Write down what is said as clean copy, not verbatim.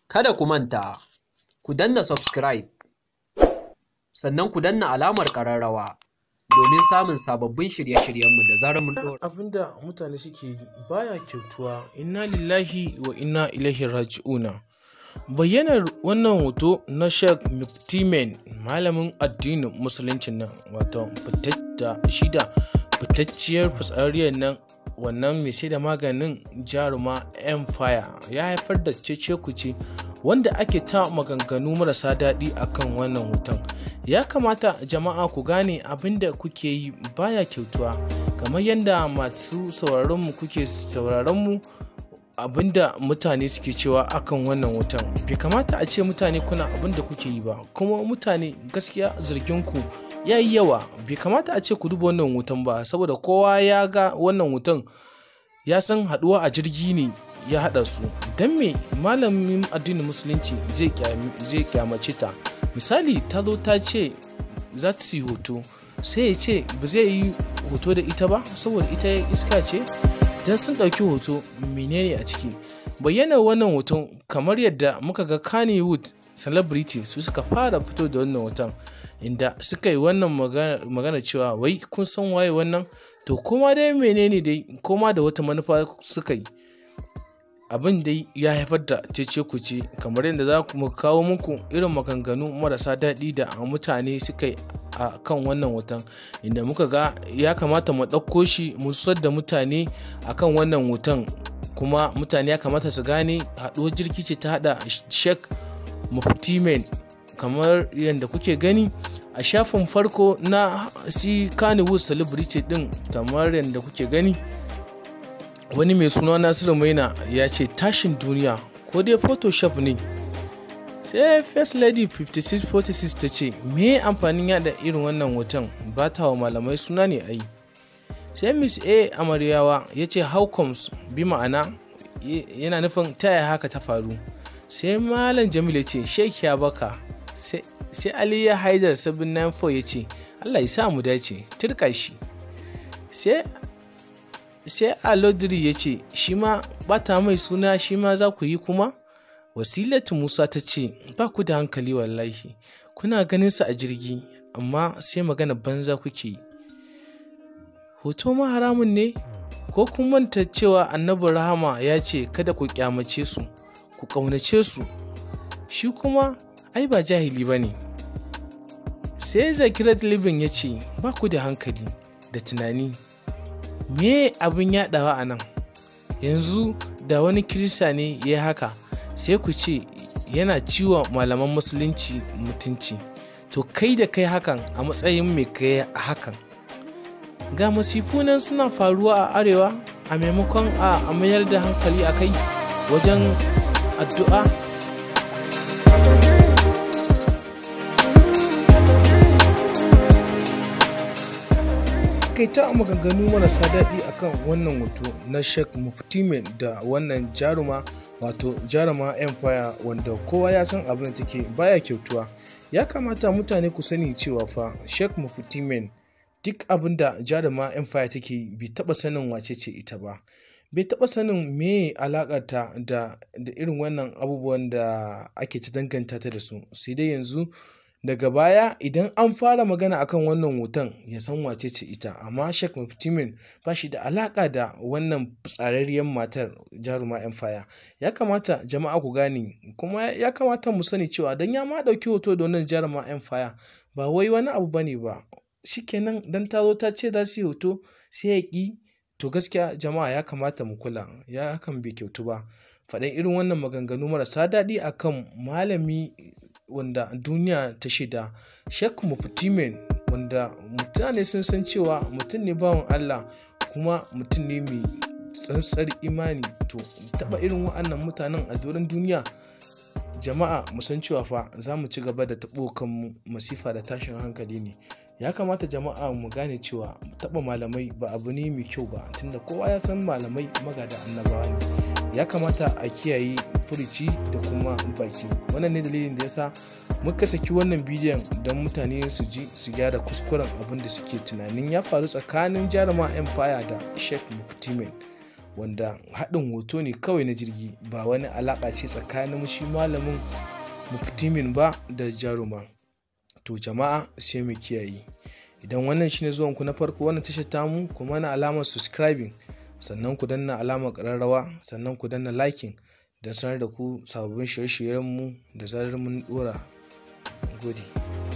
Kada ku manta, ku danna subscribe, sannan ku danna alamar ƙararrawa domin samun sababbin shirye-shiryenmu da zarar mun ɗora. Abinda mutane suke yi baya kyautuwa. Inna lillahi wa inna ilaihi raji'una. Bayyanar wannan hoto na Sheikh Mufti Menk, malamin addinin musuluncin nan, wato shida fitacciyar fitsariyar nan, wannan mai sai da maganin Jaruma Empire, ya haifar da cece-kuce wanda ake ta maganganu marasa daɗi akan wannan hoton. Ya kamata jama'a ku gane abinda kuke yi baya kyautuwa, kamar yadda masu sauraronmu kuke sauraronmu abinda mutane suke cewa akan wannan hoton. Bai kamata a ce mutane kuna abinda kuke yi ba, kuma mutane gaskiya zargin ku ya yi yawa. Bai kamata a ce ku duba wannan hoton ba, saboda kowa ya ga wannan hoton ya san haɗuwa a jirgi ne ya haɗa su. Don me malamin addinin musulunci zai kyamace ta? Misali, ta zo ta ce za ta yi hoto, sai ya ce ba zai yi hoto da ita ba saboda ita iska ce. Dan sun ɗauki hoto, menene a ciki? Bayyanar wannan hoton, kamar yadda muka ga Kannywood celebrity su suka fara fito da wannan hoton, inda suka yi wannan magana cewa wai kun san waye wannan? To kuma dai menene dai, kuma da wata manufa suka yi. Abin dai ya haifar da cece-kuce, kamar yadda za mu kawo muku irin maganganu marasa daɗi da mutane suka yi a kan wannan hoton, inda muka ga ya kamata mu ɗauko shi mu sar da mutane a kan wannan hoton. Kuma mutane ya kamata su gane haɗuwar jirgi ce ta haɗa Sheikh Mufti Menk, kamar yadda kuke gani a shafin farko na si Kannywood celebrity ɗin. Kamar yadda kuke gani, wani mai suna Nasiru Maina ya ce tashin duniya ko dai Photoshop ne. Sai First Lady 5646 ta ce me amfanin yada irin wannan hoton, ba ta wa malamai suna ne ai. Sai Miss A Amaryawa ya ce how comes, bi ma'ana yana nufin ta yaya haka ta faru. Sai Malam Jamil ya ce Sheikh ya baka. Sai Aliyu Haidar 794 ya ce Allah ya sa mu dace, turka shi. Sai Alodiri ya ce shi ma bata mai suna shi ma za ku yi. Kuma Wasilatu Musa ta ce ba ku da hankali wallahi, kuna ganin sa a jirgi amma sai magana banza kuke yi. Hoto ma haramun ne? Ko kun manta cewa Annabi Rahama ya ce kada ku kyamace su, ku ƙaunace su? Shi kuma ai ba jahili ba ne. Sai Zakirat Libin ya ce ba ku da hankali da tunani, me abin yadawa a nan? Yanzu da wani kirista ne ya haka sai ku ce yana ciwa malaman musulunci mutunci. To kai da kai hakan a matsayin mai kai hakan? Ga masifu nan suna faruwa a arewa, a maimakon a mayar da hankali a kai wajen addu'a. Kai ta maganganu marasa daɗi akan wannan hoto na Sheikh Mufti Menk da wannan jaruma, wato Jaruma Empire, wanda kowa ya san abin da take baya kyautuwa. Ya kamata mutane ku sani cewa fa Sheikh Mufti Menk duk abin da Jaruma Empire take yi bai taɓa sanin wace ce ita ba, bai taɓa sanin me alaƙar ta da irin wannan abubuwan da ake ta danganta ta da su. Sai dai yanzu daga baya idan an fara magana akan wannan hoton ya san wace ce ita. Amma Sheikh Mufti Menk ba shi da alaka da wannan tsararriyar matar Jaruma Empire. Ya kamata jama'a ku gane, kuma ya kamata mu sani cewa dan ya ma ɗauki hoto da wannan Jaruma Empire ba wai wani abu bane ba. Shikenan dan ta zo ta ce za su yi hoto sai ya ƙi. To gaskiya jama'a ya kamata mu kula, ya hakan bai kyautu ba. Faɗin irin wannan maganganu marasa daɗi akan malami wanda duniya ta shaida, Sheikh Mufti Menk, wanda mutane sun san cewa mutum ne bawan Allah kuma mutum ne mai tsantsar imani. To taɓa irin wa'annan mutanen a doron duniya, jama'a mu san cewa fa za mu ci gaba da taɓo kanmu masifa da tashin hankali ne. Ya kamata jama'a mu gane cewa taɓa malamai ba abu ne mai kyau ba, tunda kowa ya san malamai magada annabawa ne. Ya kamata a kiyaye furuci da kuma baki. Wannan ne dalilin da yasa muka saki wannan bidiyon, don mutane su ji su gyara kuskuren abin da suke tunanin ya faru tsakanin Jaruma Empire da Sheikh Mufti Menk. Wanda haɗin hoto ne kawai na jirgi, ba wani alaƙa ce tsakanin shi malamin Muftimin ba da jaruma. To jama'a, sai mu kiyaye. Idan wannan shine zuwan ku na farko wannan tashar tamu, ku mana alamar subscribing, sannan ku danna alamar ƙararrawa, sannan ku danna liking don sanar da ku sababbin shirye-shiryenmu da zarar mun ɗora. Gode.